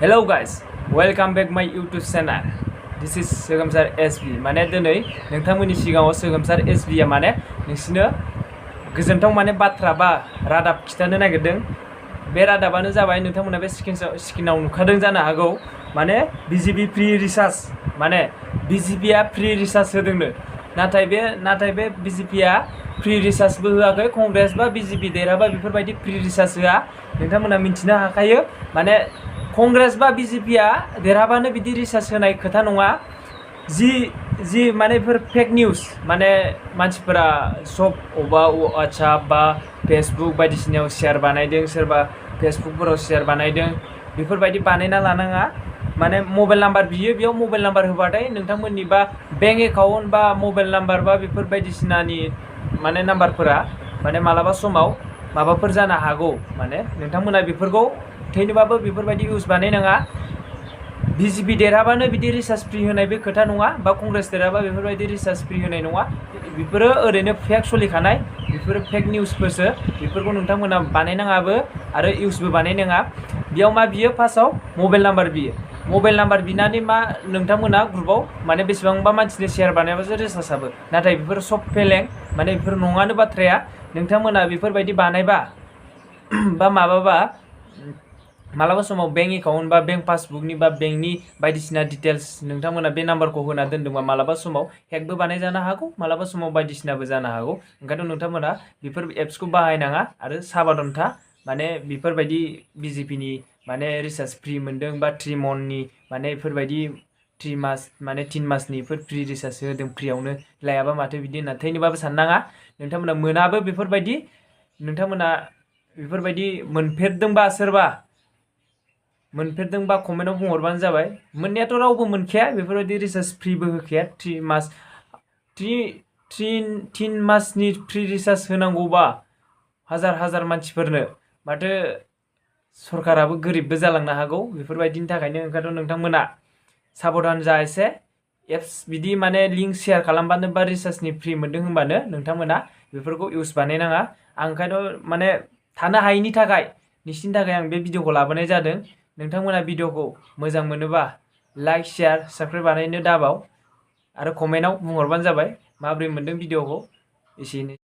Hello guys, welcome back my YouTube channel. This is Sogamsar SB. माने दिनै नोंथांमोननि सिगाङाव सोगोमसार SB आ माने नोंसिनो गोजोनथाव माने बाथ्रा बा रादाब खिथानो नागिरदों। बे रादाबानो जाबाय नोंथांमोना बे स्क्रिनाव नुखादों जानो हागौ माने BJP फ्री रिचार्ज माने BJP आ फ्री रिचार्ज होदोंनो। नाथाय बे BJP आ फ्री रिचार्जबो होआखै। कंग्रेस बा BJP देरहाबा बेफोरबायदि फ्री रिचार्ज होआ। नोंथांमोना मिथिनो हाखायो माने कंग्रेस बा BJP आ देरहाबानो बिदि रिचार्ज होनाय खोथा नङा। जि माने बेफोर फेक निउज माने मानसिफोरा सब अबा WhatsApp बा फेसबुक बायदिसिनायाव शेयार बानायदों, सोरबा फेसबुकफोराव शेयार बानायदों, बेफोरबायदि बानायना लानाङा। माने मबाइल नाम्बार बियो, बेयाव मबाइल नाम्बार होबाथाय नोंथांमोननि बा बेंक एकाउन्ट बा मबाइल नाम्बार बा बेफोर बायदिसिनानि माने नाम्बारफोरा माने मालाबा समाव माबाफोर जानो हागौ। माने नोंथांमोना बेफोरखौ थैनोबाबो बेफोरबायदि इउज बानायनाङा। BJP देरहाबानो बिदि रिचार्ज फ्री होनाय बे खोथा नङा, बा कंग्रेस देरहाबा बेफोरबायदि रिचार्ज फ्री होनाय नङा। बेफोरो ओरैनो फेक सोलिखानाय, बेफोरो फेक निउसफोरसो। बेफोरखौ नोंथांमोना बानायनाङाबो आरो इउजबो बानायनाङा। बेयाव मा बियो फार्स्टआव मबाइल नाम्बार बियो। मबाइल नाम्बार बिनानै मा नोंथांमोना ग्रुपआव माने बेसेबांबा मानसिनि शेयार बानायबासो रिचार्ज हाबो। नाथाय बेफोर सब फेलें, माने बेफोर नङानो बाथ्राया। नोंथांमोना बेफोरबायदि बानायबा बा माबाबा मालाबा समाव बेंक एकाउन्ट बा बेंक पासबुकनि बा बेंकनि बायदिसिना डिटेल्स नोंथांमोना बे नाम्बारखौ होना दोनदोंबा मालाबा समाव हेकबो बानायजानो हागौ, मालाबा समाव बायदिसिनाबो जानो हागौ। ओंखायनो नोंथांमोना बेफोर एप्सखौ बाहायनाङा आरो साबधान था। माने बेफोरबायदि BJPनि माने रिचार्ज फ्री मोनदों बा 3 मनथनि माने बेफोरबायदि 3 मास माने 3 मासनि फ्री रिचार्ज होदों, फ्रीयावनो लायाबा माथो बिदि होनना थैनोबाबो साननाङा। नोंथांमोना मोनाबो बेफोरबायदि। नोंथांमोना बेफोरबायदि मोनफेरदोंबा सोरबा मोनफेरदोंबा कमेन्टआव बुंहरबानो जाबाय। मोननायाथ' रावबो मोनखाया, बेफोरबायदि रिचार्ज फ्रीबो होखाया। 3 मासनि फ्री रिचार्ज होनांगौबा हाजार मानसिफोरनो माथो सरकाराबो गोरिबबो जालांनो हागौ। बेफोरबायदिनि थाखायनो ओंखायनो नोंथांमोना साबधान जा एसे। एप्स बिदि माने लिंक शेयार खालामबानो बा रिचार्जनि फ्री मोनदों होनबानो नोंथांमोना बेफोरखौ इउज बानायनाङा। आं ओंखायनो माने थानो हायैनि थाखाय नोंसिनि थाखाय आं बे भिडिअखौ लाबोनाय जादों। नोंथांमोना भिडिअखौ मोजां मोनोबा लाइक, शेयार, साबस्क्राइब बानायनो दाबाव आरो कमेन्टआव बुंहरबानो जाबाय माबोरै मोनदों भिडिअखौ। एसेनो